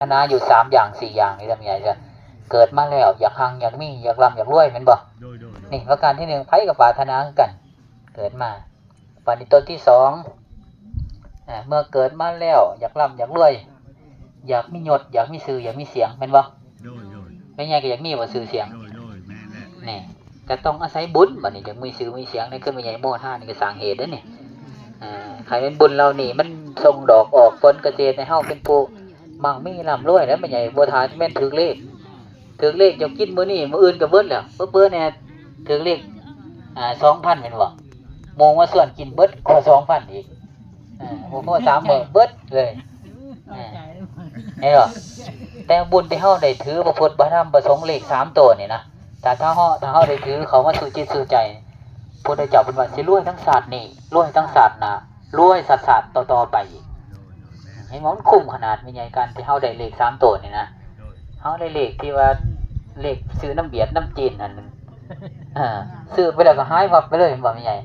ຖະໜາຢູ່ສາມຢ່າງສີ່ຢ່າງນີ້ລະແມ່ນຫຍັງ? ເກີດມາແລ້ວຢາກຮັ່ງຢາກມີ ຢາກລ່ຳຢາກລວຍແມ່ນບໍ່? ໂດຍໆໆ ນີ້ປະການທີໜຶ່ງ ໃຜກໍປາດຖະໜາຄືກັນ ເກີດມາ. ບາດນີ້ຕົນທີສອງ ອາ ເມື່ອເກີດມາແລ້ວຢາກລ່ຳຢາກລວຍ ຢາກມີຍົດ ຢາກມີຊື່ ຢາກມີສຽງແມ່ນບໍ່? ໂດຍໆ ແມ່ໃຫຍ່ກໍຢາກມີບໍ່ຊື່ສຽງ? ໂດຍໆ ແມ່ນແຫຼະ ນີ້ກໍຕ້ອງອາໄສບຸນ ບາດນີ້ຈຶ່ງມີຊື່ມີສຽງ. ນີ້ຄືແມ່ໃຫຍ່ໂມທານີ້ກໍສ້າງເຫດເດ້ນີ້. ອາ ໃຫ້ແມ່ນບຸນເຫຼົ່ານີ້ມັນສົ່ງດອກອອກຜົນ ກໍຊິເຮັດໃຫ້ເຮົາເປັນຜູ້ໝັ່ງມີລ່ຳລວຍແຫຼະແມ່ໃຫຍ່. ບໍ່ຖ້າແມ່ນຖືກເລກ ຖືກເລກເຈົ້າກິນມື້ນີ້ ມື້ອື່ນກໍເບິດແລ້ວ. ເຜີໆແດ່ຖືກເລກ ອາ ສອງພັນແມ່ນບໍ່? ໝູ່ມາຊວນກິນເບິດກໍສອງພັນອີກ ເອີ ບໍ່ພໍສາມມື້ເບິດເລີຍ ເອີ ເຫັນບໍ່? ແຕ່ບຸນທີ່ເຮົາໄດ້ຖືພະພຸດພະທຳພະສົງເລກສາມໂຕນີ້ນະ ຖ້າ ຖ້າເຮົາ ຖ້າເຮົາໄດ້ຖືເຂົ້າມາສູ່ຈິດສູ່ໃຈ ພຸດທະເຈົ້າເພິ່ນວ່າຊິລວຍທັງຊາດນີ້ ລວຍທັງຊາດໜ້າ ລວຍຊາດໆຕໍ່ໆໄປອີກ. ເຫັນບໍ່? ມັນຄຸ້ມຂະໜາດແມ່ໃຫຍ່ ການທີ່ເຮົາໄດ້ເລກສາມໂຕນີ້ນະ ເຮົາໄດ້ເລກທີ່ວ່າເລກຊື້ນຳຫວຽດນຳຈີນຫັ້ນ ເອີ ຊື້ໄປແລ້ວກໍຫາຍວັບໄປເລີຍ ແມ່ນບໍ່ແມ່ໃຫຍ່?